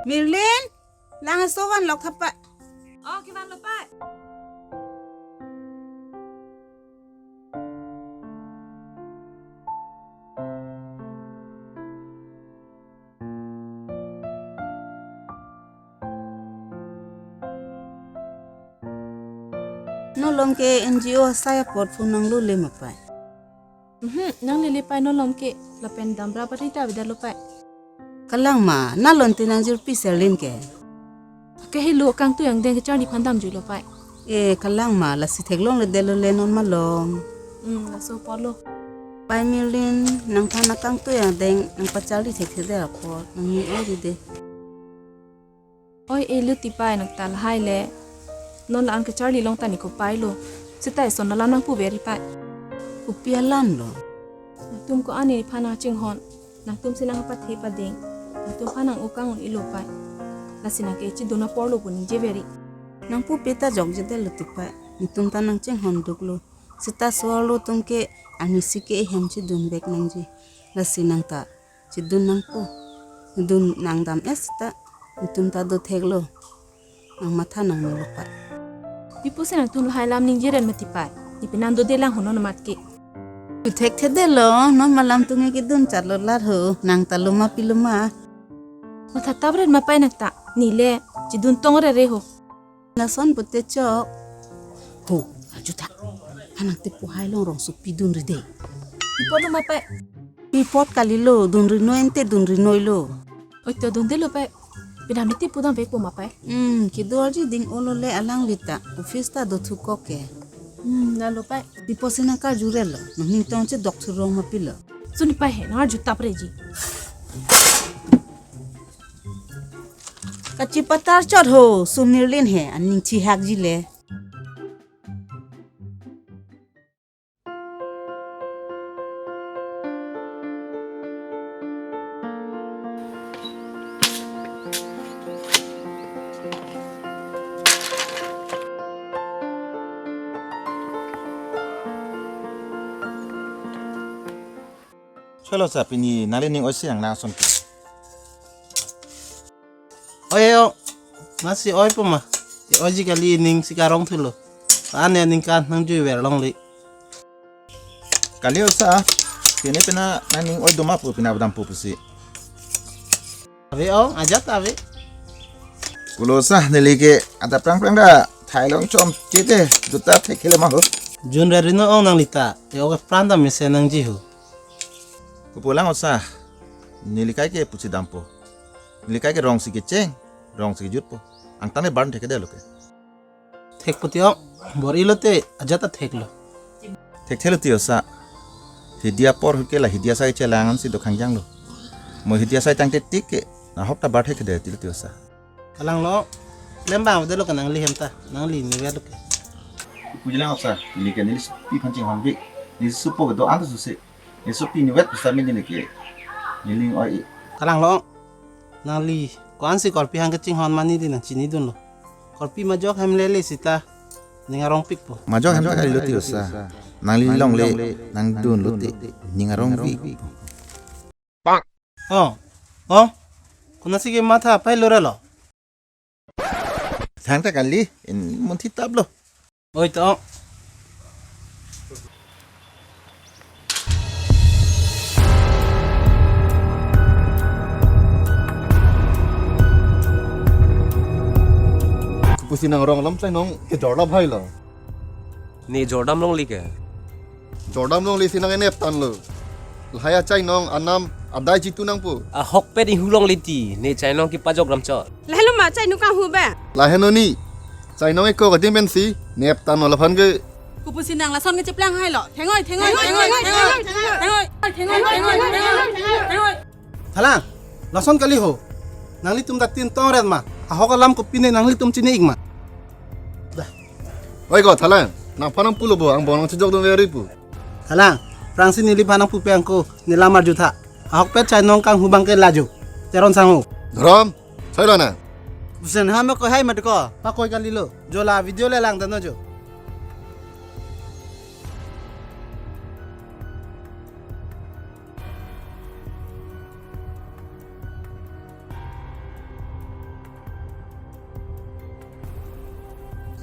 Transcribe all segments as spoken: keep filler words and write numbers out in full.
Mirlin, lang aso vanlok thapa. Oh, kevanlo pai. Non malom ke N G O asai apot phone nanglele ma pai? Mhm, nanglele pai non malom ke, lapen damra bari ta avedetlo pai. Kalang ma, nalon te nangjirpi Serlin ke? Ke helo, kangtui angdeng kacharli aphan damjuilo pai. E, kalang ma, lasi theklongledetlo le non malom. Hmm, laso apotlo. Pai Mirlin, nangphan akangtui angdeng nangpacharli thekthedet apot, nangning-oi-ri de. Oi-e lo ti pai, nang ta lahai le. Non la-an kacharli along ta ne kopai lo. Seta eson alam nangpuveri pai. Kopi alam lo? Nangtum ko-an neliphan nangchinghon. Nangtum si nangpathe pading. Nangtum aphan nang-o kang un-elo pai. Lasi nang ke chidun apor lo pu ningjeveri. Nangpupe ta jokjedetlo ti pai. Netum ta nangchinghon duklo. Seta so-arlo atum ke arnisi ke ehem chidun vek nangji. Lasi nang ta chidun nangpo. Dun nangdam-et seta, netum ta dotheklo. Nang matha nangmelo pai. Pi pusi nangtum lahai alam ningjeran ma ti pai? Ne penang dodelang ho non amat ke. Dothekthedetlo, non malom atum ke kedun chatlo lat ho, nang ta loma pi loma. Matha tapret ma pai nang ta, ne le chidun tong rere ho. Lason pute chok. Ho, arju tha. Hanang te pohai along rongsopi dunri de. Pi apotlo ma pai? Pi apot kalilo, dunri noi ante dunri noilo. Oi to dundelo pai. Penang ne te pudam vekpo ma pai? Hmm, kedo arji ding-olo le alangli ta. Office ta dothukok ke. Hmm, lalo pai. Pi apotsi nangkarjurelo. Nangning tong chedok thurong ma pilo. Suni pai he, nang arju tapreji. Kachipatar chot ho, Sumirlin he, aning chihakji le. Cholo sa pini nangli ning oi si nang nang ason. Oi o, masi oipo ma. Te oiji kali, ning si karong thulo. Ane ningkan nangjuiver longle. Kali osa, pini pina nangning oi doma pu pina dampo pusi. Ave o, ajat ave. Pulo sa neli ke adap prang prang ta thailong chom chete, duta thekhele ma ho. Junrerino ong nangli ta, e oke pran ta mesen nangji ho. Kopulang osa, neli kai ke pusi dampo. Neli kai ke rongsi kecheng, rongsi kejutpo. Angtan le barn thekthedetlo ke. Thek puti ong, bor-ilo te, ajat ta theklo. Thekthelo ti osa. Hidi apor ahut ke la hidi asai chelang ansi do khangjanglo. Mo hidi asai tangte tik ke, ahok ta bar thekthedet ti lo ti osa. Kalang lo, lembang avedetlo ke nangli hem ta, nangli nivetlo ke. Pujilang osa, neli ke neli supi aphan chinghon vi, neli supo ke do-an ta susi. Neli supi nivet pusi neli ke, neli ning oi. Kalang lo, nangli ko-ansi korpi aphan kachinghon ma neli nangchinidunlo. Korpi majok hem lele seta, ning arongpikpo. Majok hem ta kalilo ti osa. Nangli longle, nangdunlo ti, ning arongvi. O, o, konatsi kematha pai lorelo. Thangta kali, in munthi taplo. Oi to. Kopusi nang rong alam chainong kejor la bhai lo. Ne jordam longle ke? Jordam longle si nang enep tanlo. Lahai achainong anam adai chitu nangpo. Ahokpet inghu longle ti, ne chainong kepajok ram chot. Lahelo ma chainong kanghu ba? Laheno ni. Chainong eko kajim pensi, nep tanlo laphan ke. Kopusi nang lason kecheplang hailo. Thengoi, thengoi, thengoi, thengoi, thengoi, thengoi, thengoi, thengoi, thengoi, thengoi. Thalang, lason kali ho. Nanglitum ta tin tong ret ma. Ahok alam kopine nanglitum chini-ik ma. Oi ko, Thalang, nangphan nangpulo bo, angbong nangchejok dun veri pu. Thalang, prangsi neliphan nangpupe angko, ne lam arju tha. Ahokpet chainong kanghu abang ke lajo. Teron sangho. Dhorom, soi lo na. Busen ha me ko hai mat ko, pakoi kalilo. Jo la video le langdamnon jo.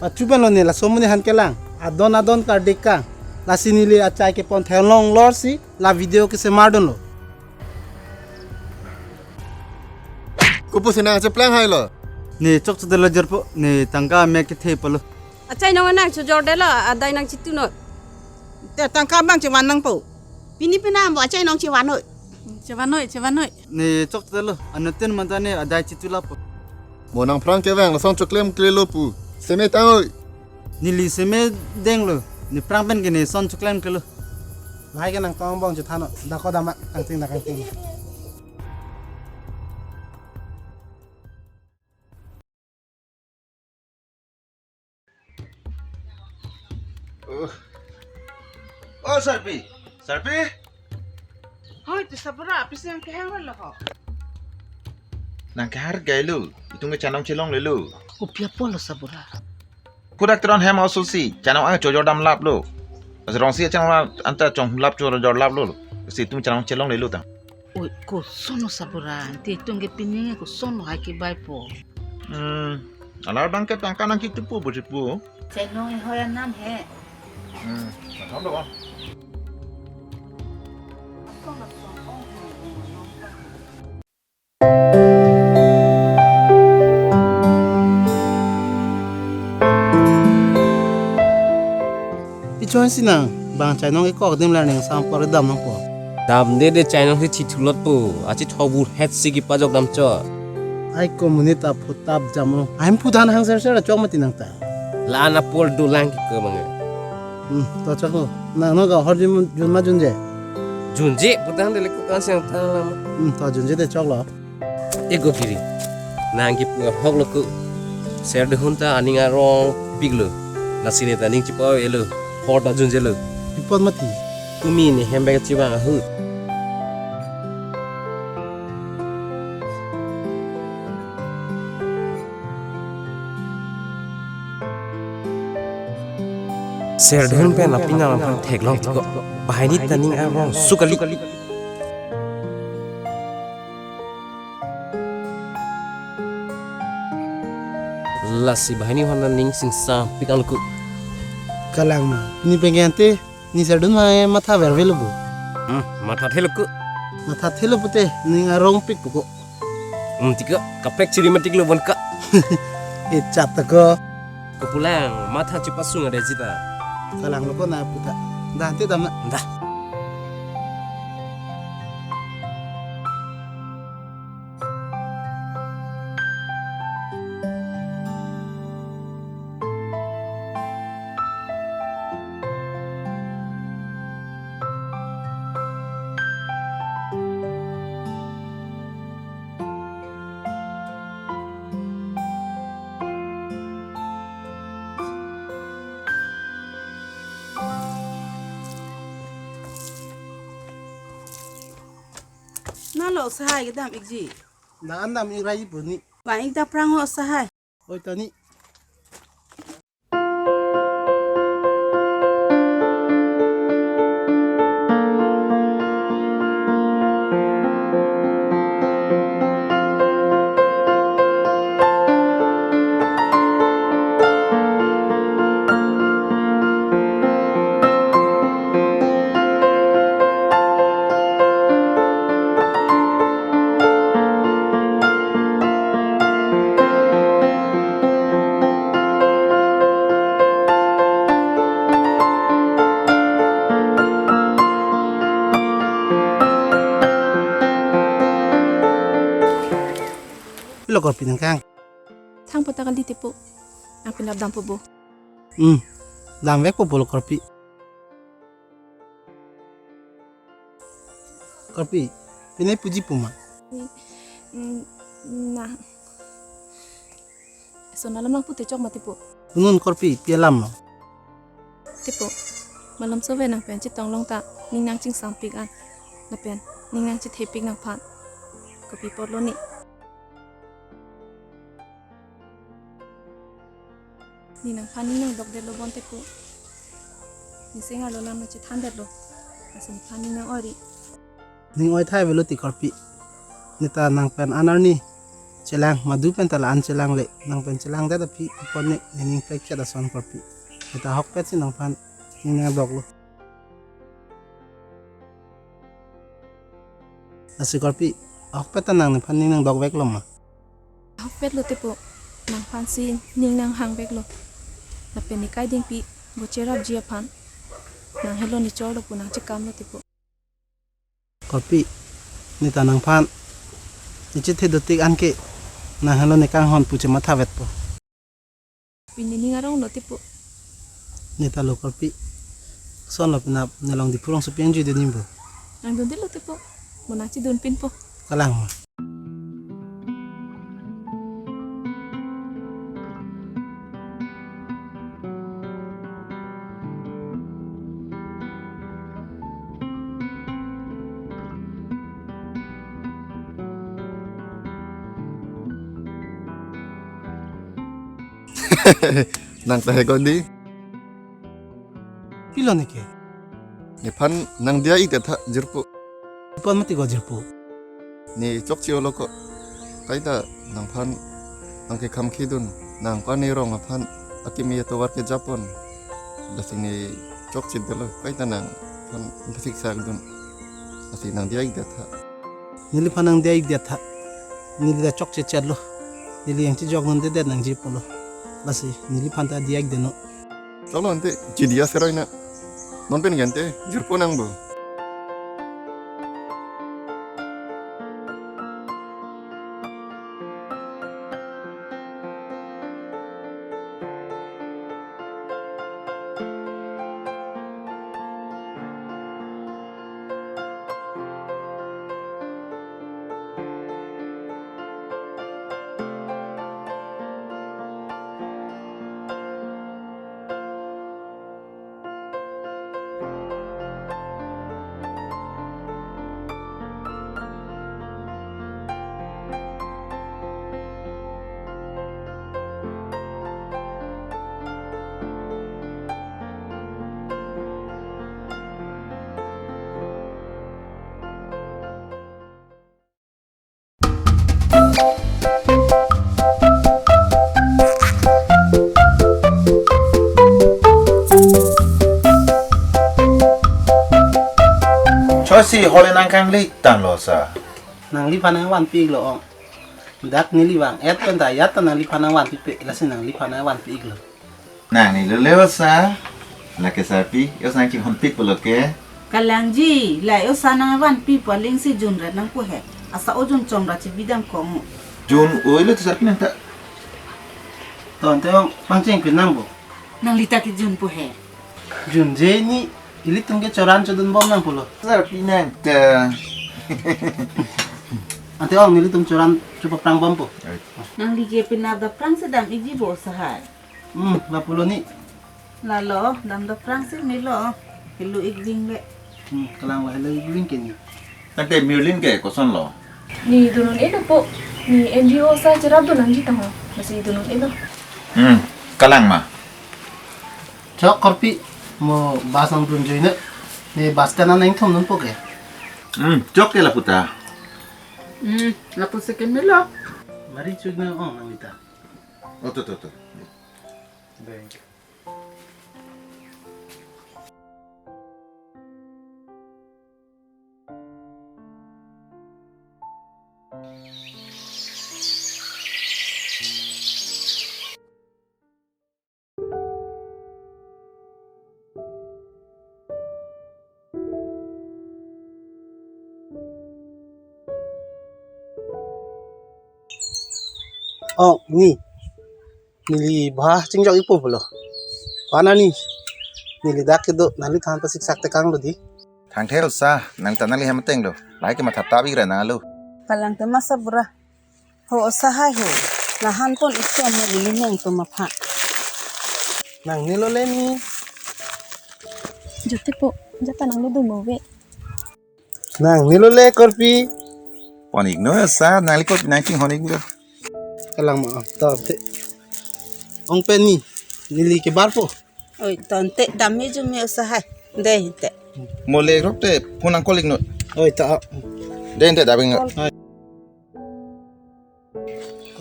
Achuban lo ne laso amonit aphan kelang. Adon adon kardikang. Lasi neli achai kepon theklong lor si la video kesemar dunlo. Kopu si nang cheplang hailo. Ne chokchedetlo jirpo, ne tangka mek kethe palo. Achai nong nangchojordetlo, adai nangchitunot. Te tangka abang chevan nangpo. Pini penang bo achai nong chevan noi. Chevan noi, chevan noi. Ne chokchedetlo, anuttin manta ne adai chitulappo. Mo nangphrang kevang lason choklemklelo pu. Seme tang oi. Neli seme denglo, ne phrang pen ke ne son choklemklelo. Lahai ke nangtong angbong chethannon, dak ko dam ma, kangting dak kangting. Oh. Oh, Sarpi. Sarpi? Hoi, tu Sabura, aphi si nang kehang lo ho. Nang kehar gailo, itum ke chanong chelonglelo. Kopi apotlo Sabura. Kodak teron hem aso si, chanong ang chojordamlaplo. Rongsi chanong anta chonglap chojorlaplo. Si itum chanong chelonglelo tang. Oi, kosonlo Sabura, ante itum ke pini kosonlo hai kebaipo. Hmm, alar abang ke tangka nangkitupo butipo. Chenong ehoi anam he. Hmm, mathom do. Pichon si nang, bang chainong ikok dim la ning sampor dam nangpo. Damde de chainong si chithulotpo, achi thobur het si kipajok damchot. Ai komunita phutap jamlo. Ahem phudan hang ser ser chok mati nang ta. La-an apor dolang kiko mange. Hmm, to chok lo. Nang no ga hor jun jun ma junje. Junje, phudan de le kukan siang tang lama. Hmm, to junje de choklo. Ego kiri. Nang kipu ahoklo ko. Serdihun ta aning arongpiklo. Lasi ne ta ning chipo-elo. Hor ta junjelo. Pi apot mati. Tumi ne hem bag chibang ahut. Serdihun pen apinang aphan theklong tiko. Banghini ta aning arongso kali. Lasi banghini aphan ta ning singsampik nanglo ko. Kalang ma. Pini pen ke ante, ne serdun ma matha vervelo bo. Hmm, mathathelo ko. Mathathelo pute, ning arongpikpo ko. Hmm, tiko, kaprek chiri matiklo bon ka. Echat ta ko. Kopulang, matha chipasung ada jita. Kalanglo ko na puta. Dah, ante dam na. Dah. Nalo sahai kedam ikji. Nang an dam ik rai pu ni. Bang ik ta phrang ho sahai. Oi ta ni. Pilo korpi nangkang? Thang pota kali tepo. Nang pinap dampo bo. Hmm. Damvekpo pulo korpi. Korpi, pine puji puma. Hmm, na. Sona lam nang pute chok mati po. Punun korpi, pi alam lo. Tepo, malom sove nang pen chetong long ta, ning nangchingsampik an. Lapen, ning nangchethepik nangphan. Kopi apotlo ni. Ne nangphan ning nangdokdetlo bon tepo. Ne seng arlo lam nangchethandetlo. Lasi nephan ning nang-oi ri. Ning oi thai avelo ti korpi. Ne ta nang pen an arni Chelang, madu pen ta la-an chelangle. Nang pen chelangdet aphi pon ne, nening plek chet ason korpi. Neta ahokpet si nangphan ning nangdoklo. Lasi korpi, ahokpet ta nang nephan ning nangdokveklo ma? Ahokpetlo tepo, nangphan si ning nanghangveklo. Lapen ne kaidingpi, bo cherapji aphan nang helo ne chorlo pu nangchekamlo tepo. Korpi, neta nangphan ne chethe dotik anke nang helo ne kanghon pu chemathavetpo. Pini ning aronglo tepo. Neta lo korpi. Sonlo penap ne along Diphu rongsopi angjui de nimbo. Nangdundetlo tepo. Mo nangchedunpinpo. Kalang ma? Nang ta he kondi? Pilo neke? Nephan nang diya-ikdet tha jirpo. Pon mati ko jirpo. Ne chokche olo ko. Kaita nangphan nang kekham khidun. Nang ko ne rong aphan akimi atovar kejapon. Lasi ne chokchedetlo. Kaita nangphan nang kesiksak dun. Lasi nang diya-ikdet tha. Neliphan nang diya-ikdet tha. Neli ta chokchechetlo. Neli yang chejok nondedet nangji pulo. Lasi neliphan ta diya-ikdetnon. Choklo ante, chediya seroi na. Non pen ke ante, jirpo nang bo. Choisi hole nang kanglik tanglo sa. Nangliphan nangvanpi-iklo ong. Dak neli vang-et pen ta ajat ta nangliphan nangvanpipe, lasi nangliphan nangvanpi-iklo. Nang neli le osa, lake sarpi, osa nangchinghonpik pulo ke. Kalangji, la osa nangvanpi pu aling si Jun rat nangpo he. Asa o Jun chom rat chibidam kong. Jun oilo tu sarpi nang ta. Ton te ong pangcheng pin nang bo. Nangli ta ke Jun po he. Junje ni ilitum ke choran chodunbom nang pulo. Sarpi nang ta. Ante ong nelitum choran chopaprangbompo. Nangli ke pinap dapprang sedam-ikji bo sahai. Hmm, lapulo ni. Lalo, dam dapprang si melo. Helo-ik ding le. Hmm, kalanglo helo-ik ding ke ni. Tangte Mirlin ke kosonlo? Ne dun un-elo po. Ne N G O sa cherapdun nangji tangho. Lasi dun un-elo. Hmm, kalang ma? Chok korpi mo bus nangdunjui ne. Ne bus stand an nangthom nonpo ke. Hmm, chok ke lapu ta. Hmm, lapu si ke melo. Mari chuk na ong nang ita. Oh, to, to, to. Baik. Oh, ni. Neli ba chingjok-ikpo pulo. Pana ni. Neli dak kedo, nangliphan pasiksak tekanglo di. Thangthel sa, nang ta nangli hem ateng lo. Lahai ke matha tap-ik ra nang alo. Kalang te masa bura. Ho, sahai ho. Lahan pon-ikpo mo ili neng to mapha. Nangnelo le ni. Jute po, japa nanglo do mo ve. Nangnelo le korpi. Pon-iknon sa, nangli korpi nangchinghon-iknon. Kalang ma, to te. Ong pen ni, neli kebarpo. Oi, ton te dam-i jume o sahai. Dei te. Mo le rok te phone nang call-iknon. Oi, ta. Dei te dam-iknon. Oi.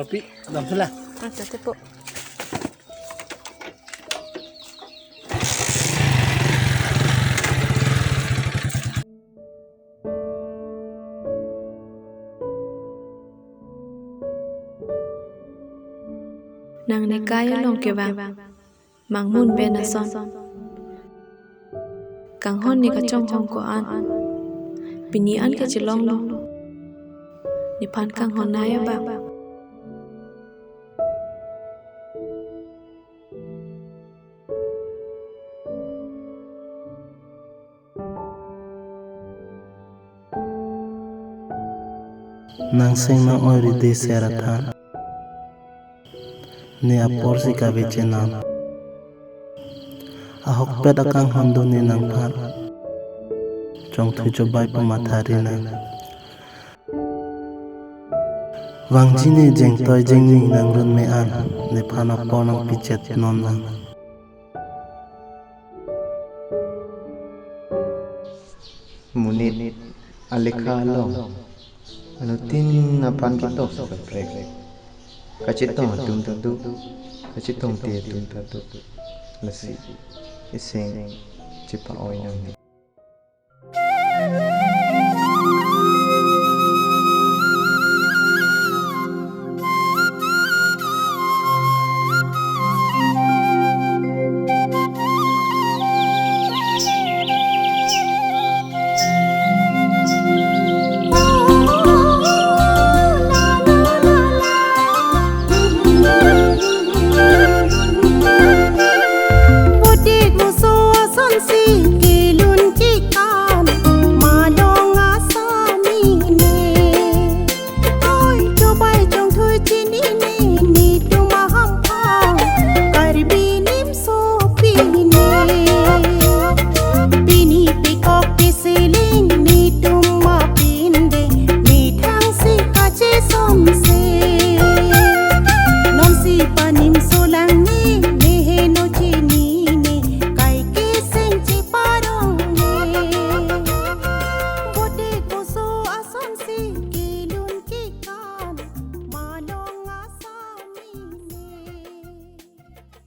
Papi, dam sila. Acha tepo. Nang ne kai along kevang, mangmun pen ason. Kanghon ne kachonghong ko-an, pini an kachelonglo. Nephan kanghon nai abang. Nang seng nang-oi ride ser athan. Ne apor si kave chenam. Ahokpet akanghon do ne nangphan. Chongthu chobai pamatha ri nang. Vangji ne jengtoi jengni nangrun me-an, nephan apor nangpichet non nang. Monit alekha along anuttin aphan ketok si kaprek. Kachetong atum ta do, kachetongte atum ta do. Lasi iseng chepa-oi nang.